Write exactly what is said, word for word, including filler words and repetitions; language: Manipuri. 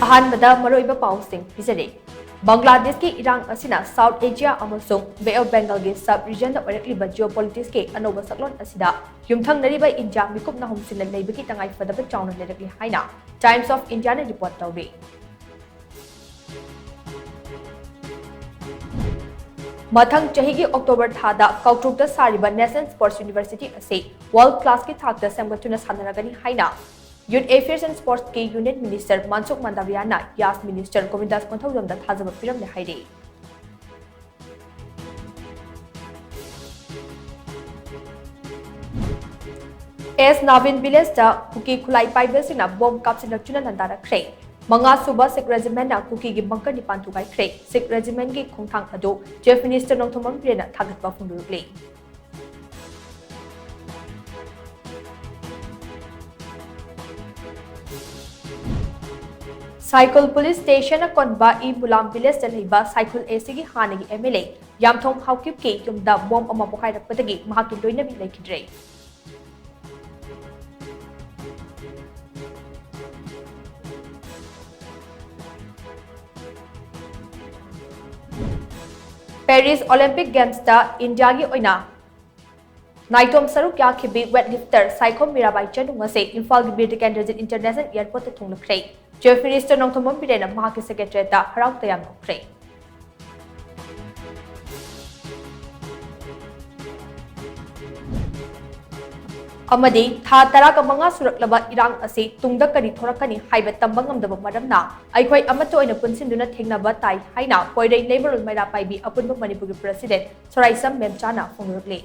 ꯑꯍꯥꯟꯕꯗ ꯃꯔꯨꯑꯣꯏꯕ ꯄꯥꯎꯁꯤꯡ ꯄꯤꯖꯔꯤ꯫ ꯕꯪꯒ꯭ꯂꯥꯗꯦꯁꯀꯤ ꯏꯔꯥꯡ ꯑꯁꯤꯅ South Asia ꯑꯃꯁꯨꯡ Bay of Bengalꯒꯤ sub regionꯗ ꯑꯣꯏꯔꯛꯂꯤꯕ geopoliticsꯀꯤ ꯑꯅꯧꯕ ꯁꯛꯂꯣꯟ ꯑꯁꯤꯗ ꯌꯨꯝꯊꯪꯅꯔꯤꯕ ꯏꯟꯗꯤꯌꯥ ꯃꯤꯀꯨꯞ ꯅꯥꯍꯨꯝꯁꯤꯟꯅ ꯂꯩꯕꯒꯤ ꯇꯉꯥꯏꯐꯗꯕ ꯆꯥꯎꯅ ꯂꯩꯔꯛꯂꯤ ꯍꯥꯏꯅ Times of Indiaꯅ report ꯇꯧꯔꯤ꯫ ꯃꯊꯪ ꯆꯍꯤꯒꯤ October ꯊꯥꯗ ꯀꯥꯎꯇ꯭ꯔꯨꯛꯇ ꯁꯥꯔꯤꯕ National Sports University ꯑꯁꯤ world classꯀꯤ ꯊꯥꯛꯇ ꯁꯦꯝꯒꯠꯇꯨꯅ ꯁꯥꯟꯅꯔꯒꯅꯤ ꯍꯥꯏꯅ Youth Affairs and Sportsꯀꯤ Union Minister Mansukh Mandaviyaꯅ YASH Minister ꯒꯣꯕꯤꯟꯗꯥꯁ ꯀꯣꯟꯊꯧꯖꯝꯗ ꯊꯥꯖꯕ ꯄꯤꯔꯝꯂꯦ ꯍꯥꯏꯔꯤ꯫ ꯑꯦꯁ ꯅꯥꯕꯤꯟ villageꯇ ꯀꯨꯀꯤ ꯈꯨꯠꯂꯥꯏ ꯄꯥꯏꯕꯁꯤꯡꯅ bomb ꯀꯥꯞꯁꯤꯜꯂꯛꯇꯨꯅ ꯂꯥꯟꯗꯥꯔꯛꯈ꯭ꯔꯦ꯫ ꯃꯉꯥ ꯁꯨꯕ Sikh Regimentꯅ ꯀꯨꯀꯤꯒꯤ bunker ꯅꯤꯄꯥꯟ ꯊꯨꯒꯥꯏꯈ꯭ꯔꯦ꯫ Sikh Regimentꯀꯤ ꯈꯣꯡꯊꯥꯡ ꯑꯗꯨ Chief Minister ꯅꯣꯡꯊꯣꯝꯕꯝ ꯕꯤꯔꯦꯟꯅ ꯊꯥꯒꯠꯄ ꯐꯣꯡꯗꯣꯔꯛꯂꯤ꯫ ꯁꯥꯏꯈꯨꯜ police station ꯑꯀꯣꯟꯕ ꯏ ꯃꯨꯂꯥꯝ villageꯇ ꯂꯩꯕ ꯁꯥꯏꯈꯨꯜ ACꯒꯤ ꯍꯥꯟꯅꯒꯤ MLA ꯌꯥꯝꯊꯣꯡ ꯍꯥꯎꯀꯤꯞꯀꯤ ꯌꯨꯝꯗ bomb ꯑꯃ ꯄꯣꯈꯥꯏꯔꯛꯄꯗꯒꯤ ꯃꯍꯥꯛꯀꯤ ꯂꯣꯏꯅꯕꯤ ꯂꯩꯈꯤꯗ꯭ꯔꯦ꯫ Paris Olympic Gamesꯇ ꯏꯟꯗꯤꯌꯥꯒꯤ ꯑꯣꯏꯅ ꯅꯥꯏꯇꯣꯝ ꯁꯔꯨꯛ ꯌꯥꯈꯤꯕꯤ weightlifter ꯁꯥꯏꯈꯣꯝ ꯃꯤꯔꯥꯕꯥꯏ ꯆꯅꯨ ꯉꯁꯤ ꯏꯝꯐꯥꯜꯒꯤ Bir Tikendrajit International Airportꯇ ꯊꯨꯡꯂꯈ꯭ꯔꯦ꯫ Chief Minister Nongthombam ꯕꯤꯔꯦꯟꯅ ꯃꯍꯥꯛꯀꯤ secretariatꯇ ꯍꯔꯥꯎ ꯇꯌꯥꯝꯅ ꯎꯠꯈ꯭ꯔꯦ꯫ ꯑꯃꯗꯤ ꯊꯥ ꯇꯔꯥꯒ ꯃꯉꯥ ꯁꯨꯔꯛꯂꯕ ꯏꯔꯥꯡ ꯑꯁꯤ ꯇꯨꯡꯗ ꯀꯔꯤ ꯊꯣꯔꯛꯀꯅꯤ ꯍꯥꯏꯕ ꯇꯝꯕ ꯉꯝꯗꯕ ꯃꯔꯝꯅ ꯑꯩꯈꯣꯏ ꯑꯃꯠꯇ ꯑꯣꯏꯅ ꯄꯨꯟꯁꯤꯟꯗꯨꯅ ꯊꯦꯡꯅꯕ ꯇꯥꯏ ꯍꯥꯏꯅ ꯄꯣꯏꯔꯩ ꯅꯩꯃꯔꯣꯜ ꯃꯩꯔꯥ ꯄꯥꯏꯕꯤ ꯑꯄꯨꯟꯕ ꯃꯅꯤꯄꯨꯔꯒꯤ President ꯁꯣꯔꯥꯏꯁꯝ ꯃꯦꯝꯆꯥꯅ ꯐꯣꯡꯗꯣꯔꯛꯂꯤ꯫